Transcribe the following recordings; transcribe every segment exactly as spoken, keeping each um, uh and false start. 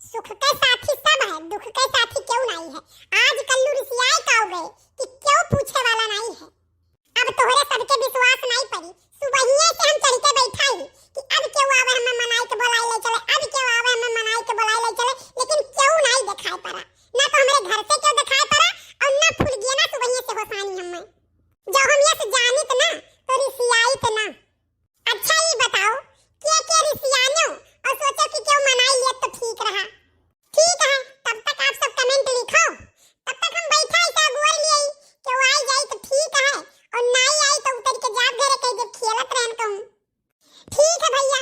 सुख के साथी सब है, दुख के साथी केहू नाई है। आज कल्लू रिसियाए काउ गए कि केहू पूछे वाला नाई है। अब तोहरे सबके विश्वास नाई पड़ी। सुबहिये से हम चढ़ के बैठा ही कि अब केहू आवे हमें मनाई के बोलाई ले चले, अब केहू आवे हमें मनाई के बोलाई ले चले, लेकिन केहू नाई देखाए पड़ा। ना तो हमरे घर से केहू देखाए पड़ा और ना फुलगिया ना सुबहिये से होसानी हमें। जब हम ये से जानित ना तो रिसियाइत ना। अच्छा, ई बताओ, के के रिसियानो और सोचो कि केहू मनाई लेत तो ठीक रहा। ठीक है, तब तक आप सब comment लिखो, तब तक हम बैठा ऐसा अगुवर लिए, केहू आई जाई तो ठीक है, और नाई आई तो उतर के जाब घरे, कह दे खेलत रहन कहूँ। ठीक है भैया,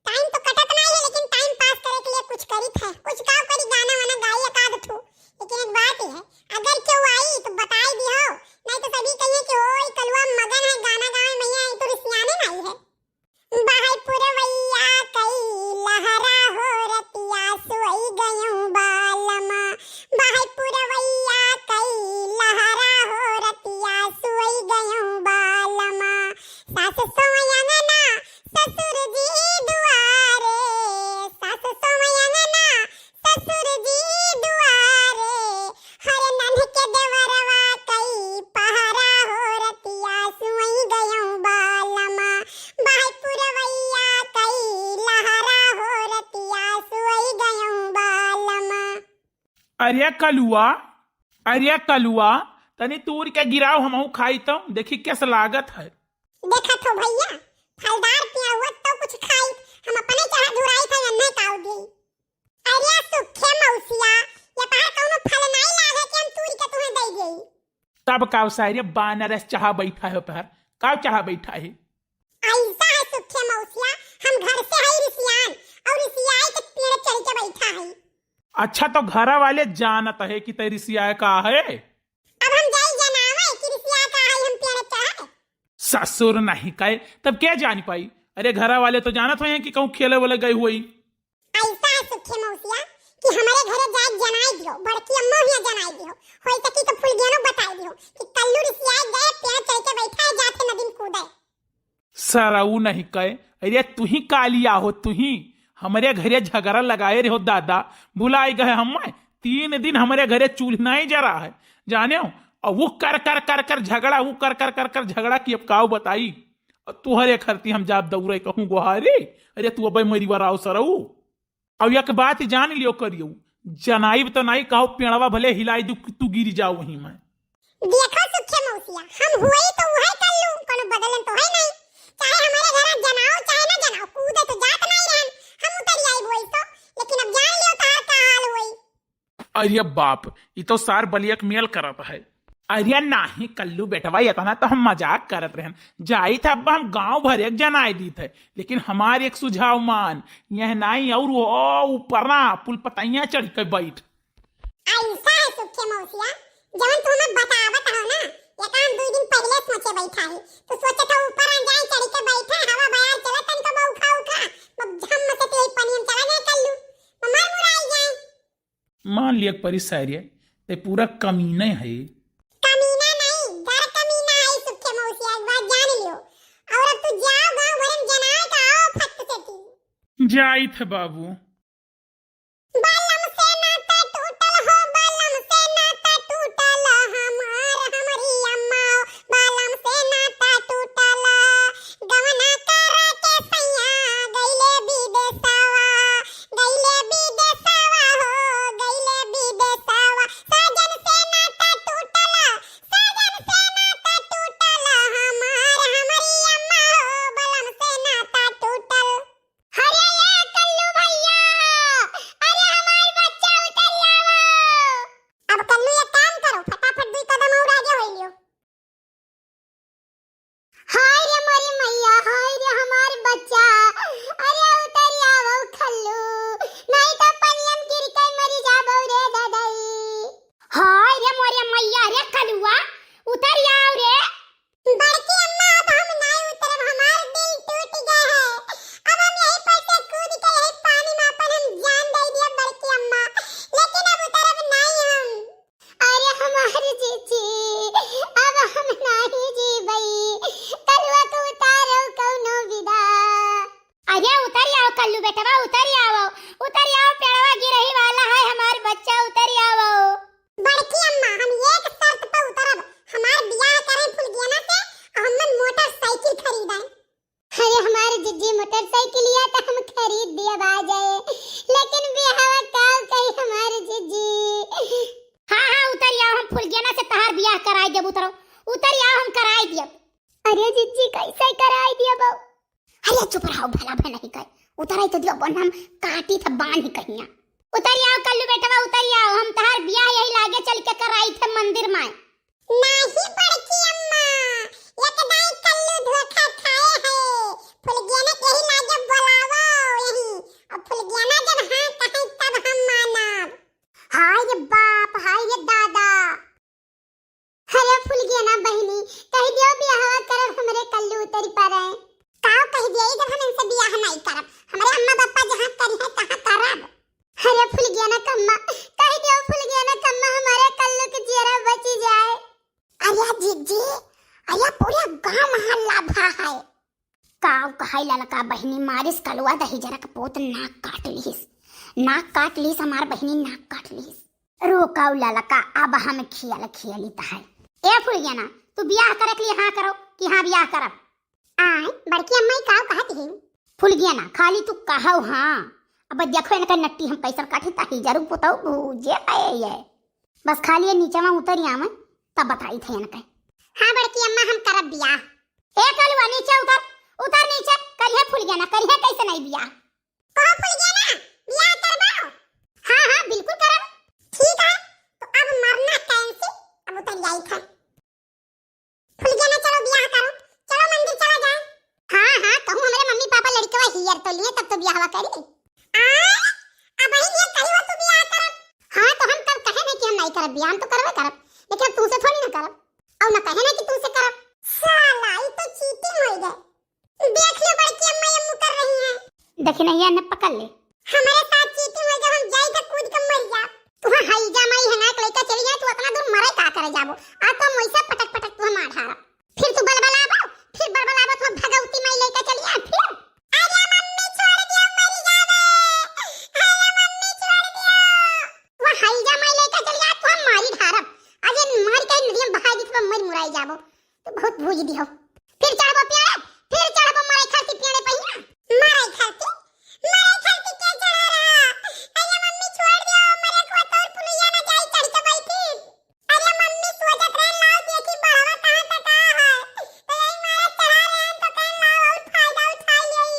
time तो कटत नाई है, लेकिन time pass करे के लिए कुछ करित है, कुछ काउ करी, गाना वाना गाई एक आध ठो। लेकिन एक बात ही है, अगर केहू आई तो बताई दिहो, नाई तो सभी कहिए कि ओ, ई कलुआ मगन है गाना गावे में, ये तो रिसियाने नाई है। बहै पुरवैया कई लहरा हो रतिया सोई गयूं बालमा। बहै पुरवैया कई लहरा हो रतिया सोई गयूं बालमा। सास सोय अंगना ससुर जी दुआरे, सास सोय अंगना ससुर जी दुआरे, हर नन्हके देवरवा कई पहरा हो रतिया सुई गयूं बालमा। बहै पुरवैया कई लहरा हो रतिया सुई गयूं बालमा। अरे कलुआ, अरे कलुआ, तनी तूर के गिराओ, हमहू खाई तो देखी कैसे लागत है। देखत हो भैया, फलदार पेड़ हुआ तो कुछ खाई, हम अपने चढ़ा धुराई था, अन्ने काउ दी। अरे सुखे मौसिया, ये पहाड़ कौनो फल नाई लागे कि हम तूर के तुम्हें दे देई। तब काउ सारे बानर चढ़ा बैठा है पहाड़, काउ चढ़ा बैठा है? ऐसा है सुखे मौसिया, हम घर से है रिसियान और रिसियाई के पेड़ चढ़ के बैठा है। अच्छा, तो घर वाले जानत है कि तै रिसियाए का है? अब हम जाई जनावे कि रिसियाए का है, हम पेड़ चढ़े। ससुर नहीं कहे, तब क्या जान पाई? अरे, घर वाले तो जानत होइहैं कि कहूँ खेले वाले गई हुई। ऐसा है सुखे मौसिया कि हमारे घरे जाए जनाई दियो, बड़की अम्मा हिया जनाई दियो, होई सकी तो फुलगेनो बताई दियो कि कल्लू रिसियाए गए, पेड़ चढ़ के बैठा है, जाते नदी में कूदे। सरऊ नहीं कहे, अरे तुही कालिया हो, तुही हमरे घरे झगड़ा लगाए रहो दादा, भुलाई गए हम। तीन दिन हमरे घरे चूल्ह नहीं जरा है, जाने हो? और वो कर कर कर कर झगड़ा, वो कर कर कर कर झगड़ा की अब काऊ बताई। और तुहरे खरती हम जाब दौड़े कहूँ गोहारी, अरे तू अबे मरी वराव सरऊ। अब एक बात जान लियो करियो, जनाइब तो नहीं कहो पेड़वा भले हिलाई दू, तू गिरी जाओ वहीं में। देखो सुखे मौसिया, हम हुई तो उहे कल्लू, कोनो बदलन तो है नहीं। चाहे हमारे घर जनाओ चाहे ना जनाओ, कूदे तो जात नहीं रहन, हम उतर आई हुई तो, लेकिन अब जान लियो तार का हाल हुई। अरे बाप, ई तो सार blackmail करत है। अरे नाही कल्लू बेटवा, इतना तो हम मजाक करत रहन। जाई था अब हम गांव भरे के जनाई दीत है, लेकिन हमार एक सुझाव मान, यह नाई और वो ऊपर ना पुल पतैया चढ़ के बैठ। ऐसा है सुखे मौसिया, जवन तू हमें बतावत हो ना, ये काम दो दिन पहले सोचे बैठा है। तो सोचे था ऊपर आ जाए, चढ़ के बैठे, हवा बयार चले, तनिको बा उखा उखा, बब झम से तेज पानी हम चला जाए कल्लू, मर मुराई जाए। मान लिया परी सारिया, ते पूरा कमीना है। कमीना नहीं, दर कमीना है सुखे मौसिया, एक बात जान लियो। और अब तू जाओ गाँव भरन जनाए का आओ फट से ती। जाइत है बाबू। बलम से नाता टूटल हो, बलम से नाता टूटल, हमार हमरी अम्मा, बलम से नाता टूटल। गवना करा के सैया गइले विदेशवा, गइले विदेशवा हो, गइले विदेशवा। साजन से नाता टूटल, साजन से नाता टूटल, हमार हमरी अम्मा हो, बलम से नाता टूटल। अरे ये कल्लू भैया, अरे हमार बच्चा उतरी आवो। अब कल्लू एक काम करो, फटाफट दुई कदम और आगे होई लियो। हाय रे मोरी मैया, हाय रे हमार बच्चा, अरे उतरी आवो कल्लू, नहीं तो पनियन गिर के मरी जाबो रे दादाई। हाय रे मोरी मैया, रे कलुआ, उतरी आव रे। बड़की अम्मा, अब हम नाई उतरब, हमार दिल टूट गए है। अब हम यही पर से कूद के यही पानी में अपन हम जान दे दिया बड़की अम्मा, लेकिन अब उतरब नाई हम। अरे हमार जीजी, अब हम नाई जीबई, कलुआ के उतारो कौनो विदा। अरे उतरी आओ कल्लू बेटवा, उतरी आओ, उतरी आओ, पेड़वा गिरही वाला अपन हम काटी थे बांध कहिया। उतरि आओ कल्लू बेटवा, उतरि आओ, हम तहार बियाह यही लागे चलि के कराई थे मंदिर माय। नाही बड़की अम्मा, एक दाई कल्लू धोखा खाए है। फुलगेना के यही लागे बोलावो यही, और फुलगेना जब हाँ कहे तब हम मानब। हाय रे बाप, हाय रे दादा। अरे फुलगेना बहिनी, कहि दियो बियाहवा करब, हमरे कल्लू उतरि परे। काव कहि दिया, जब हम इनसे बियाह नहीं करब, हमरे अम्मा पापा जहाँ करी है तहाँ करब। अरे फुलगेना कम्मा, कहि दियो फुलगेना कम्मा, हमरे कल्लू के जियरा बची जाए। अरे जिज्जी, अरे पूरा गांव मोहल्ला भा है। काव कहाई ललका बहिनी, मारिस कलुआ दहिजरा के पूत नाक काट लिहिस, नाक काट लिहिस हमार बहिनी, नाक काट लिहिस। रोकाऊ ललका, अब हम खियल खियली तहाई। ए फुलगेना, तू बियाह करे के लिए हाँ करो कि हाँ बियाह करब? आय, बड़की अम्मा ई काव कहत ही? फुलगेना, खाली तू कहव हाँ। अब देखो इनका नट्टी हम कैसन काटी ताही जरू पुतऊ भूजे है ये। बस खाली ये नीचे में उतरि आवे तब बताई थे इनके। हाँ बड़की अम्मा, हम करब बियाह। ए कलुआ नीचे उतर, उतर नीचे, करिहे फुलगेना, करिहे कैसे नहीं बियाह। कहो फुलगेना, बियाह करबो? हाँ, हाँ, बिल्कुल करब। ठीक है, तो अब मरना कैंसिल, अब उतर जाई थे। फुलगेना चलो बियाह करो, चलो मंदिर चला जाए। हाँ, हाँ, कहूँ हमरे मम्मी पापा लड़कवा हियर तो लिए तब तो बियाहवा करी। आ, अब ही ये कही हो तू बियाह करब। हाँ, तो हम तब कहे नहीं कि हम नहीं करब बियाह, हम तो करबे करब, लेकिन अब तुमसे थोड़ी ना करब, और ना कहे नहीं कि तुमसे करब। साला, ये तो चीटिंग हो गए। देख लो बड़की अम्मा, ये मुकर रही हैं। देखी नहीं, ये ने पकड़ ले। हमारे साथ चीटिंग हो, जब हम जाई तो कूद के मर जा। तुहा हाई जा माई है ना, एक लइका चली जाए, तू इतना दूर मरे का करे जाबो? आ तो हम वैसे पटक पटक तुहा मार ढारा। फिर तू बलबलाबो, फिर बलबलाबो, तुहा भगवती माई लइका चली जाए, फिर। अरे मम्मी छोड़ दियो, मर जाबे। अरे मम्मी छोड़ दियो। तुहा हाई जा माई लइका चली जाए, तुहा मारी ढारब। आज ये मार के नदिया में बहाई दी, तुहा मर मुराई जाबो। तो बहुत भूज दिहो। फिर चढ़बो पेड़े, फिर चढ़बो मरई खरती पेड़े पहिया। मरई खरती? मरई खरती के चढ़ा रहा? अरे मम्मी छोड़ दियो, मरे को तोर पुलिया ना जाई चढ़ के बैठी। अरे मम्मी सोचत रहे लाओ देखी बढ़वा कहाँ तक आ है। तो यही मारा चढ़ा रहे हैं तो कहीं लाओ और फायदा उठा लेई।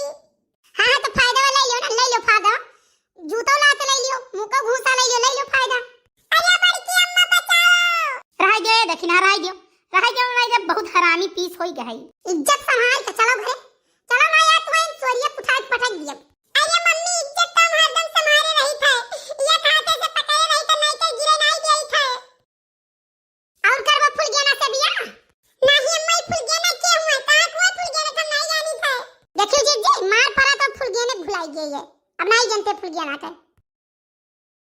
हाँ, हाँ, तो फायदा वाला ले लो ना, ले लो फायदा। जूतो लात ले लियो, मुँह का घूसा ले लियो, ले लियो फायदा। अरे बड़की अम्मा बचाओ। रह गए, देखी ना, रह गयो, रह गयो, नहीं जब बहुत हरामी पीस होई गई। इज्जत संभाल के चलो घरे, चलो ना यार, तुम्हें चोरिया उठा के पटक दिया। अरे मम्मी, इज्जत तो हम हरदम संभाले रही थे, ये हाथे से पकड़े रही थे, नहीं तो गिरे नहीं दिए थे। और करबो फुलगेना से बियाह? नाही अम्मा, ई फुलगेना के हुआ? कहाँ के हुआ फुलगेना, हम नहीं जानी थे। देखियो जीजी, मार पड़ा तो फुलगेना भुलाई गई है, अब नहीं जानते फुलगेना के।